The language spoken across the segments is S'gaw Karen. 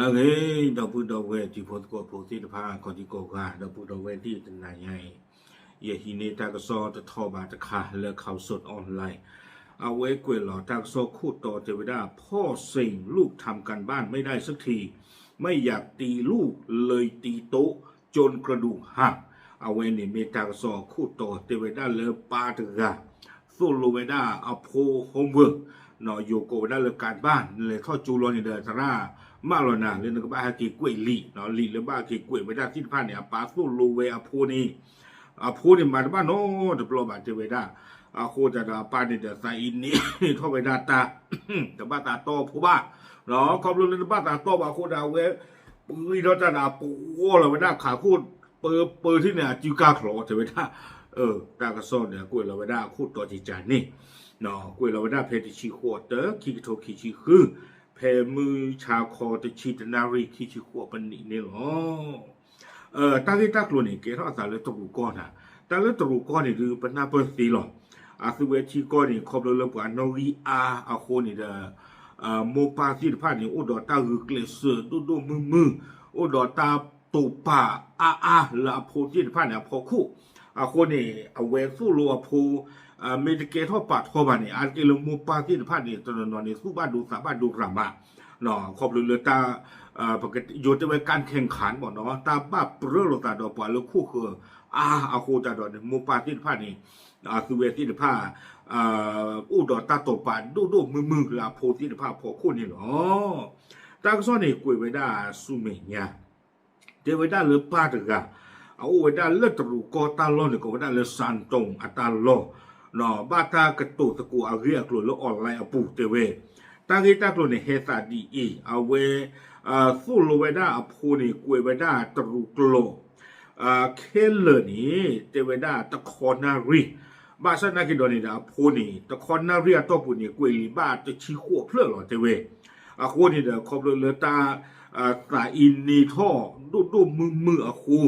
အဂ့ၤ ဒီပုၢ်ဒီဝဲၢ်တံၤဖိသကိးဖိသ့ၣ်တဖၣ် ကိးဒံကိးဂၤ ဒီပုၢ်ဒီဝဲၢ်သ့ၣ်တနၤညါအံၤ ယဟံးန့ၢ်တၢ်ကစီၣ်တထီၣ်ဘၣ်တခါလၢ Khaosod Online အဝဲကွဲးလီၤတၢ်ကစီၣ်ခိၣ်တီတဲဝဲဒၣ် พ่อเซ็งลูกทำการบ้านไม่ได้สักที ไม่อยากตีลูกเลยตีโต๊ะจนกระดูกหัก အဝဲန့ၣ်မ့ၢ်တၢ်ကစီၣ်ခိၣ်တီတဲဝဲဒၣ်လၢပၢ်တဂၤ သိၣ်လိဝဲဒၣ်အဖိ homework ယိၤကိးဝဲဒၣ်လၢ การบ้าน လဲၤထီၣ်ကၠိလီၤန့ၣ်ဒီး သရၣ်မၢလီၤနၤလၢနကဘၣ်ဟဲက့ၤကွဲးလံာ် လံာ်လၢဘၣ်က့ၤကွဲးဝဲဒၣ်သ့ၣ်တဖၣ်န့ၣ် အပၢ်သိၣ်လိဝဲအဖိန့ၣ် အဖိန့ၣ်မၤတဘၣ်နီတဘျီဘၣ်တဲဝဲဒၣ် အဃိသတးဒီးအပၢ်န့ၣ်ဒီး သးအံၤန့ၣ်ထီၣ်ဝဲဒၣ်တၢ် တဘၣ်သးတီအဖိဘၣ် ခီဖျိလၢတဘၣ်သးတီဘၣ်အဃိဒီး အဝဲပှံထီၣ်တၢ်ဒီး ပှီၢ်လီၤဝဲဒၣ်ခးခိၣ်ပၢပၢထံၣ်န့ၣ် အစုကါချီတဲဝဲဒၣ် တၢ်ကစီၣ်န့ၣ် ကွဲးလီၤဝဲဒၣ်အခိၣ်တီကကန့ၣ် ကွဲးလီၤဝဲဒၣ်ဖဲတဆံဃိးတၢ ခံကထိခံဆံဃု ဖဲမုၢ်ဆါခီတဆံတနၣ်ရံၣ် ခံဆံဃိးပနံးန့ၣ်လီၤ. တၢ်ဂ့ၢ်တၢ်ကျိၤန့ၣ် ကဲထီၣ်အသးလၢတရူးကီၢ်နၤ, တၢ်လၢတရူးကီၢ်န့ၣ်ဒုး ပနၢ်ပၢၢ်သ့လီၤ. အသုဝဲထံကီၢ်န့ၣ် ခီဖျိလၢပှၤနီၣ်ဂံၢ်အါအဃိန့ၣ်ဒီး မိၢ်ပၢ်သ့ၣ်တဖၣ်န့ၣ် အိၣ်ဒီးတၢ်ဂုာ်ကျဲးစၢးဒိၣ်ဒိၣ်မုၢ်မုၢ်, အိၣ်ဒီးတၢ်တိာ်ပာ်အါအါလၢအဖိသ့ၣ်တဖၣ်န့ၣ်အဖီခိၣ်, အဃိန့ၣ် အဝဲသိၣ်လိအဖိ မ့ၢ်တကဲထီၣ်ပာ်ထီဘၣ်န့ၣ် အါတက့ၢ်လၢမိၢ်ပၢ်သ့ၣ်တဖၣ်န့ၣ် တနီၤနီၤန့ၣ် သူၣ်ဘၣ်ဒိသးဘၣ်ဒိရၤမး, ခီဖျိလၢတၢ် ယိၤတဲဝဲ การแข่งขัน မ့ၢ်နီၤ တၢ်ဘၣ်ပြၢလိာ်သးဒီးပှၤလၢခိၣ်ဃၢၤအါအဃိသတးဒီးန့ၣ် မိၢ်ပၢ်သ့ၣ်တဖၣ်န့ၣ် အသုဝဲသ့ၣ်တဖၣ် အိၣ်ဒီးတၢ်တိာ်ပာ်ဒိၣ်ဒိၣ်မုၢ်မုၢ်လၢအဖိသ့ၣ်တဖၣ်အဖီခိၣ်န့ၣ်လီၤ. တၢ်ကစီၣ်န့ၣ်ကွဲးဝဲဒၣ်ဆူမဲာ်ညါ တဲဝဲဒၣ်လၢပၢ်တဂၤ အအိၣ်ဝဲဒၣ်လၢတရူးကီၢ်တၢ်လီၢ်န့ၣ် ကိးဝဲဒၣ်လၢ စၣ်တိၣ် အတၢ်လီၢ်, ဘၣ်တၢ်ကတိၤသကိးအဂ့ၢ်အကျိၤလၢ online အပူၤတဲဝဲ, တၢ်ဂ့ၢ်တၢ်ကျိၤန့ၣ် ဟဲသးဒ်အံၤ, အဝဲ သိၣ်လိဝဲဒၣ်အဖိန့ၣ် ကွဲးဝဲဒၣ်တရူးကျိာ် ခဲလၢာ်န့ၣ် တဲဝဲဒၣ်တခီနၣ်ရံၣ်, ဘၣ်ဆၣ်နာ်က့ၤဒီးန့ၣ်ဒီးအဖိန့ၣ် တခီနၣ်ရံၣ်အတီၢ်ပူၤန့ၣ် ကွဲးလံာ်ဘၣ်တဆံဃိးဖျၢၣ်လီၤတဲဝဲ, အဃိန့ၣ်ဒီး ခီဖျိလၢတၢ် သးအံၤန့ၢ်ထီၣ်ဒိၣ်ဒိၣ်မုၢ်မုၢ်အဃိ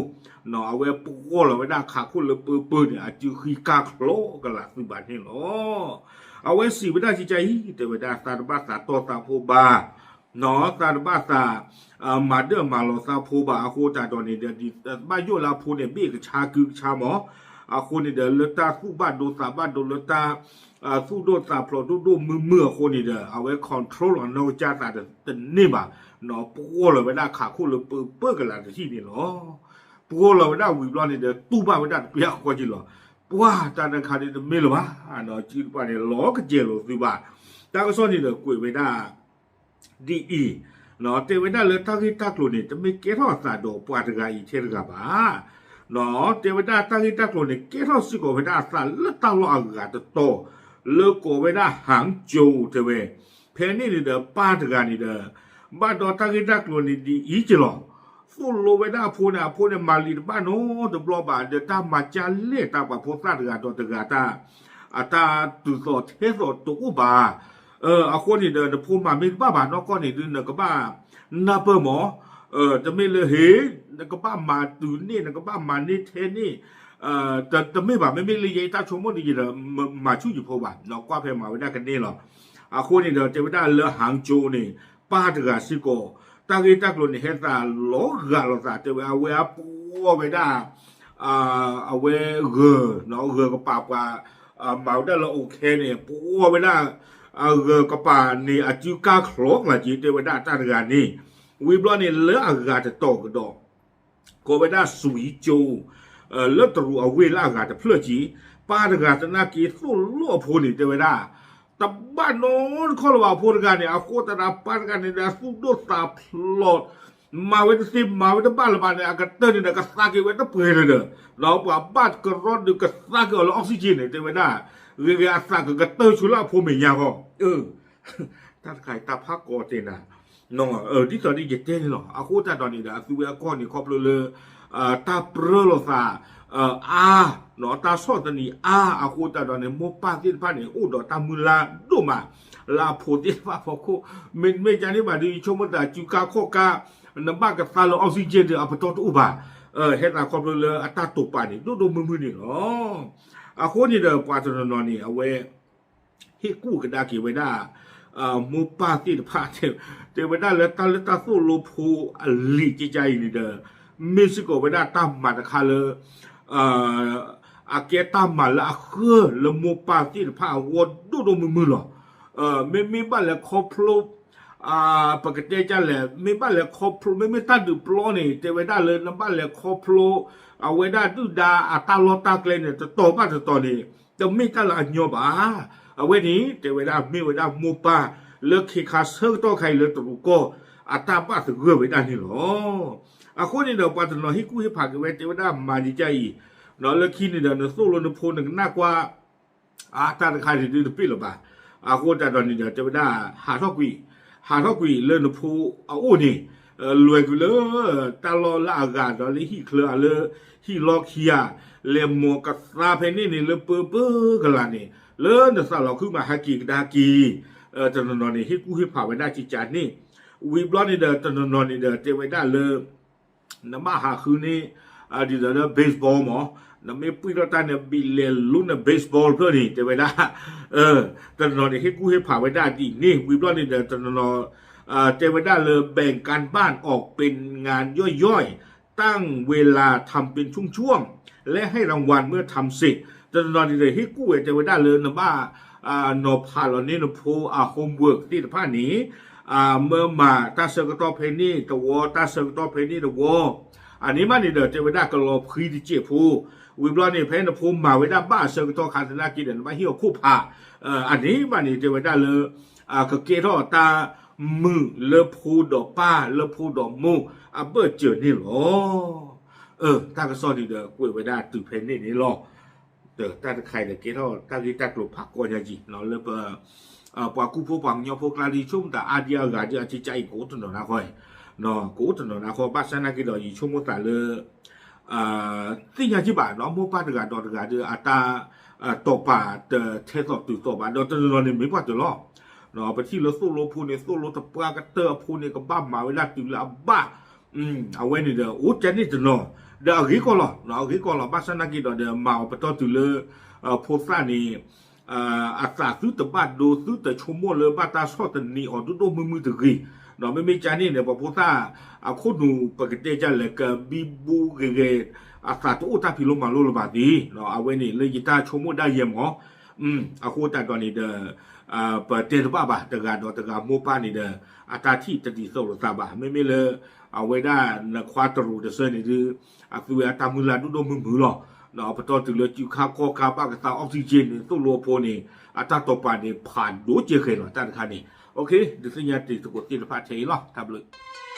အဝဲပှီၢ်လီၤဝဲဒၣ်ခးခိၣ်လၢပၢပၢန့ၣ် အစုဃံကၢ်ချီကလာ်သုးဘၣ်န့ၣ်လီၤ. အဝဲစံးဝဲဒၣ်ကကါအံၤ တဲဝဲဒၣ်သးတဘၣ်သးတီၢ်သးဖိဘၣ် သးတဘၣ်သး မၤဒၢၣ်မၤလီၤသးဖိဘၣ်အဃိသတးဒီးန့ၣ်ဒီး ဒ်ဘၣ်ယိၣ်လၢအဖိန့ၣ် ဘ့ၣ်ကဆါကုကဆါမး, အဃိန့ၣ်ဒီး လၢတၢ်သူၣ်ဘၣ်ဒိသးဘၣ်ဒိလၢတၢ် သူၣ်ဒိၣ်သးဖျိးဒိၣ်ဒိၣ်မုၢ်မုၢ်အဃိန့ၣ်ဒီး အဝဲ control အနီၢ်ကစၢ်သးတန့ၢ်ဘၣ်, ပှီၢ်လီၤဝဲဒၣ်ခးခိၣ်လၢပၢပၢကလာ်တထံၣ်န့ၣ်လီၤ. ပှီၢ်လီၤဝဲဒၣ်ဝံၤဘျီန့ၣ်ဒီး တူၢ်ဘၣ်ဝဲဒၣ်တပျၢ်ဃီက့ၤလီၤ. ပှၤတၢ်တခါန့ၣ်တမ့ၢ်လၢၤဘၣ်, စုတပှၢ်န့ၣ် လီၤကစဲၤလိာ်သုဘၣ်. တၢ်ကစီၣ်န့ၣ်ဒီးကွဲးဝဲဒၣ် ဒ်အံၤ, တဲဝဲဒၣ်လၢတၢ်ဂ့ၢ်တၢ်ကျိၤန့ၣ် တမ့ၢ်ကဲထီၣ်အသးဒီးပှၤတဂၤအံၤထဲတဂၤဘၣ်. တဲဝဲဒၣ်တၢ်ဂ့ၢ်တၢ်ကျိၤန့ၣ် ကဲထီၣ်စ့ၢ်ကီးဝဲဒၣ်အသးလၢတၢ်လီၢ်အဂၤတတီၤ လၢကိးဝဲဒၣ် ဟၣ်ကၠိတဲဝဲ, ဖဲန့ၣ်န့ၣ်ဒီးပၢ်တဂၤန့ၣ်ဒီး ဘၣ်ဒီးတၢ်ဂ့ၢ်တၢ်ကျိၤန့ၣ်ဒ်အံၤက့ၤလီၤ. သိၣ်လိဝဲဒၣ်အဖိန့ၣ် အဖိန့ၣ်မၤလံာ်တဘၣ်နီတဘျီဘၣ် ဒီးတၢ်မၤကၢ်လဲၢ်တၢ်ပှၤဖိသၣ်တဂၤဒီးတဂၤတၢ် အတၢ်တုၤသိးထဲသိးတအိၣ်ဘၣ်. အဃိန့ၣ်ဒီး နဖိမၤမ့ၢ်တဘၣ်ဘၣ်နီၢ်ကီၢ်န့ၣ်ဒုး နကဘၣ်နၢ်ပၢၢ်မး, တမ့ၢ်လၢဟ့ၣ် နကဘၣ်မၤတုၤန့ၢ် နကဘၣ်မၤန့ၢ်ထဲန့ၣ် တမ့ၢ်ဘၣ်. မ့မ့ၢ်လၢယဲအတၢ်ဆိကမိၣ်ဒ်ယဲဒီး မၤဆူၣ်ယဖိဘၣ်, ကွၢ်ဖဲမၤဝဲဒၣ်ကန့ၢ်လီၤ. အဃိန့ၣ်ဒီး တဲဝဲဒၣ်လၢ ဟၣ်ကၠိန့ၣ် ပၢ်တဂၤစ့ၢ်ကီး တၢ်ဂ့ၢ်တၢ်ကျိၤန့ၣ် ဟဲသးလီၤဂာ်လိာ်သး တဲဝဲ အဝဲအပှီၢ်ဝဲဒၣ် အဝဲဂၢၤ ဂၢၤကပၤပှၤ မၤဝဲဒၣ်လၢအိၣ်ခဲန့ၣ် ပှီၢ်ဝဲဒၣ် အဂၢၤကပၤန့ၣ် အစုကၢ်ချီကလာ်က့ၤ တဲဝဲဒၣ်တၢ်တဂၤန့ၣ်, ဝံၤဘျီန့ၣ် လၢအဂၤတတီၤကဒီး ကိးဝဲဒၣ် စွံကၠိ လၢတရူးအဝ့ၢ်လၢအဂၤတဖျၢၣ်က့ၤ, ပၢ်တဂၤသနာ်က့သိၣ်လိအဖိန့ၣ် တဲဝဲဒၣ် တဘၣ်နီတခီၣ်လၢၤဘၣ်အဖိတဂၤန့ၣ် အဃိသတးဒီးပၢ်တဂၤန့ၣ်ဒီး သူၣ်ဒိၣ်သးဖျိး မၤဝဲတသ့မၤဝဲတဘၣ်လၢၤဘၣ်န့ၣ် အကတၢၢ်န့ၣ်ဒီး ကသါက့ၤဝဲတပှဲၤလၢၤဒီး ပှၤဘၣ်ကရီဒုးကသါက့ၤအီၤလၢ oxygen န့ၣ် တဲဝဲဒၣ် ဂ့ၤဂ့ၤအသးကကတၢၢ်ဆူလၢအဖိမဲာ်ညါဃီ တၢ်တခါအံၤတၢ်ဖးကီးတဲနၤ ဒ်သိးဒ်ယတဲန့ၣ်လီၤ. အဃိသတးဒီးန့ၣ်ဒီး အသုဝဲအကီၢ်န့ၣ် ခီဖျိလၢ တၢ်ပြၢလိာ်သး အါ တၢ်ဆီၣ်သနံးအါ အဃိသတးဒီးန့ၣ် မိၢ်ပၢ်သ့ၣ်တဖၣ်န့ၣ် အိၣ်ဒီးတၢ်မုၢ်လၢ်ဒိၣ်မး လၢအဖိသ့ၣ်တဖၣ်အဖီခိၣ် မ့တမ့ၢ်ကန့ၣ်ဘၣ်ဒီး ယဆိကမိၣ်သးစုကါခီၣ်ကါ နဘၣ်ကသါလၢ oxygen ဒီးအပတီၢ်တအိၣ်ဘၣ်. ဟဲသးခီဖျိလၢအတၢ်တိာ်ပာ်န့ၣ် ဒိၣ်ဒိၣ်မုၢ်မုၢ်န့ၣ်လီၤ. အဃိန့ၣ်ဒီး ပှၤတနီၤနီၤန့ၣ် အဝဲ ဟ့ၣ်ကူၣ်ကဒါက့ၤဝဲဒၣ် မိၢ်ပၢ်သ့ၣ်တဖၣ် တဲဝဲဒၣ်လၢတၢ်လၢတၢ်သိၣ်လိဖိအလံာ်ကကါအံၤန့ၣ်ဒီး မ့ၢ်စ့ၢ်ကီးဝဲဒၣ်တၢ်မၤတခါလၢ အကဲတၢ်မၤလၢအဃၢလၢမိၢ်ပၢ်သ့ၣ်တဖၣ်အဂီၢ်ဒိၣ်ဒိၣ်မုၢ်မုၢ်လီၤ. မ့မ့ၢ်ဘၣ်လဲၤခီဖျိ ပကတဲဒ်လဲၣ် မ့ၢ်ဘၣ်လဲၤခီဖျိ မ့မ့ၢ်တၢ်ဒုးပျီန့ၣ် တဲဝဲဒၣ်လၢနဘၣ်လဲၤခီဖျိ အဝဲဒၣ်ဒုၣ်ဒါအတၢ်လီၢ်တၢ်ကျဲန့ၣ် တတီၤဘၣ်တတီၤန့ၣ် တမ့ၢ်တၢ်လၢအညီဘၣ်. အဝဲန့ၣ် တဲဝဲဒၣ်မ့ၢ်ဝဲဒၣ်မိၢ်ပၢ်လၢခဲခါဆၢကတီၢ်ခါအံၤလၢတရူးကီၢ် အတၢ်ဘၣ်သဂၢၢ်ဝဲဒၣ်န့ၣ်လီၤ. အဃိန့ၣ်ဒီး ပှၤတနီၤဟ့ၣ်ကူၣ်ဟ့ၣ်ဖးက့ၤဝဲ တဲဝဲဒၣ်မၤဒံးကါအံၤ လၢခံန့ၣ်ဒီး နသိၣ်လိနဖိနကနၣ်ကွၢ် အတၢ်တခါန့ၣ်ဒုးတပ့ၢ်လၢၤဘၣ်. အဃိသတးဒီးန့ၣ်ဒီး တဲဝဲဒၣ် ဟးထီၣ်ကွံာ်, ဟးထီၣ်ကွံာ်လၢနဖိအအိၣ်န့ၣ် လွဲၤကွံာ်လၢ တၢ်လီၢ်လၢအဂၤဒီးလၢဟံၣ်ချၢအလၢ ဟံၣ်လီၢ်ခံဂၤ လဲၤမိၢ်ကသါဖဲန့ၣ်န့ၣ် လၢပၢပၢကလၤန့ၣ် လၢနသးလီၤဃုမးဟဲက့ၤကဒါက့ၤ တနီၤနီၤန့ၣ် ဟ့ၣ်ကူၣ်ဟ့ၣ်ဖးဝဲဒၣ်ကကါန့ၣ် ဝံၤဘျီန့ၣ်ဒီး တနီၤနီၤန့ၣ်ဒီး တဲဝဲဒၣ်လၢ နဘၣ်ဟးဃုန့ၢ် ဒ်သိးလၢ baseball မး, နမ့ၢ်ပှံၢ်ထီၣ်တၢ်န့ၣ် ဘံးလဲၤလူန့ၣ် baseball ဖျၢၣ်န့ၣ် တဲဝဲဒၣ် တနီၤနီၤန့ၣ် ဟ့ၣ်ကူၣ်ဟ့ၣ်ဖးဝဲဒၣ်ဒ်န့ၣ် ဝံၤဘျီန့ၣ်ဒီး တနီၤနီၤ တဲဝဲဒၣ်လၢ แบ่งการบ้านออกเป็นงานย่อยๆ ตั้งเวลาทำเป็นช่วงๆ และให้รางวัลเมื่อทำเสร็จ တနီၤနီၤန့ၣ်ဒီး ဟ့ၣ်ကူၣ်ဝဲ တဲဝဲဒၣ်လၢနဘၣ် နီၤဖးလီၤန့ၢ်နဖိအ homework သ့ၣ်တဖၣ်န့ၣ် မၢမၤတၢ်ဆၢကတီၢ်ဖဲန့ၣ်တဝီ တၢ်ဆၢကတီၢ်ဖဲန့ၣ်တဝီ အန့ၣ်ဘၣ်န့ၣ်ဒီး တဲဝဲဒၣ်ကလီၤဖှံတစဲးဖိ ဝံၤဘျီန့ၣ် ဖဲနဖိမၤဝဲဒၣ်ဘၣ်အဆၢကတီၢ်ခါသနာ်က့ဒီး နဘၣ်ဟ့ၣ်အီၤခိၣ်ဖး အန့ၣ်ဘၣ်န့ၣ် တဲဝဲဒၣ်လၢ ကကဲထီၣ်တၢ်မုာ်လၢဖိဒီးပၢ် လၢဖိဒီးမိၢ်အဘၢၣ်စၢၤန့ၣ်လီၤ. တၢ်ကစီၣ်န့ၣ်ဒီး ကွဲးဝဲဒၣ်တုၤဖဲန့ၣ်န့ၣ်လီၤ. တၢ်တခါအံၤဒီး ကဲထီၣ်တၢ်ဂ့ၢ်တၢ်ကျိၤဖးကီညါကံၤလၢပ ပှၤကူၣ်ဖိပှၤကညီဖိကျါဒီး ယဆိကမိၣ်သးအါဒံအါဂၤဒီး အကကါအံၤ ကအိၣ်တနီၤနါဃီ, ကအိၣ်တနီၤနါဃီ ဘၣ်ဆၣ်သနာ်က့ဒီး ယဆိကမိၣ်သးလၢ သ့ၣ်ညါကံဘၣ်နီၤ မိၢ်ပၢ်တဂၤဒီးတဂၤဒီး အတၢ်တိာ်ပာ်တထဲသိးတုၤသိးဘၣ် ဒီးတနီၤနီၤန့ၣ်မ့ၢ်ပှၤတၢၢ်လီၤ. ပထံၣ်လၢသိၣ်လိဖိန့ၣ် သိၣ်လိတပှၢ်ကတၢၢ်အဖိန့ၣ် ကဘၣ်မၤဝဲဒၣ်တုၤလၢအဘၣ် အဝဲန့ၣ်ဒီး အိၣ်ကဲန့ၣ်တနီၤ ဒီးအဂ့ၢ်ကီလီၤ အဂ့ၢ်ကီလီၤ ဘၣ်ဆၣ်သနာ်က့ဒီး မၤအီၤပတီၢ်တုၤလၢ ဖိသၣ်န့ၣ် အသးသုတဘၣ်ဒိ သုတဆိကမိၣ်လၢဘၣ်တၢ်ဆီၣ်သနံးအီၤဒိၣ်ဒိၣ်မုၢ်မုၢ်တဂ့ၤ, မ့မ့ၢ်ကါန့ၣ်န့ၣ် ပှၤဖိသၣ်အခိၣ်နူာ် ပကတဲကါလဲၣ် ကဘံဘူဂ့ၤဂ့ၤ အသးတအိၣ်တၢ်ဖံးလိမၤလိလၢၤဘၣ်သ့, အဝဲန့ၣ်လၢယတၢ်ဆိကမိၣ်ဒၣ်ယဲမး, အဃိသတးဒီးန့ၣ်ဒီး ပတဲတဘၣ်ဘၣ် တဂၤဒီးတဂၤမိၢ်ပၢ်န့ၣ်ဒီး အတၢ်ထံၣ်တဒ်သိးလိာ်သးဘၣ် မ့မ့ၢ်လၢ အဝဲဒၣ်နခွါတရူးတဆၢန့ၣ်ဒုး အသူဝဲအတၢ်မုၢ်လၢ်ဒိၣ်ဒိၣ်မုၢ်မုၢ်လီၤ. ပတီၢ်တုၤလၢစုခါကီၢ်ခါဘၣ်ကသး oxygen န့ၣ် သိၣ်လိအဖိန့ၣ် အတၢ်တိာ်ပာ်န့ၣ် ဖးဒိၣ်ကဲဃဲၤလီၤ တၢ်တခါန့ၣ်, ဒုးသ့ၣ်ညါတ့ၢ်သကိးသ့ၣ်တဖၣ်ထဲအံၤလီၤ တၢ်ဘျုး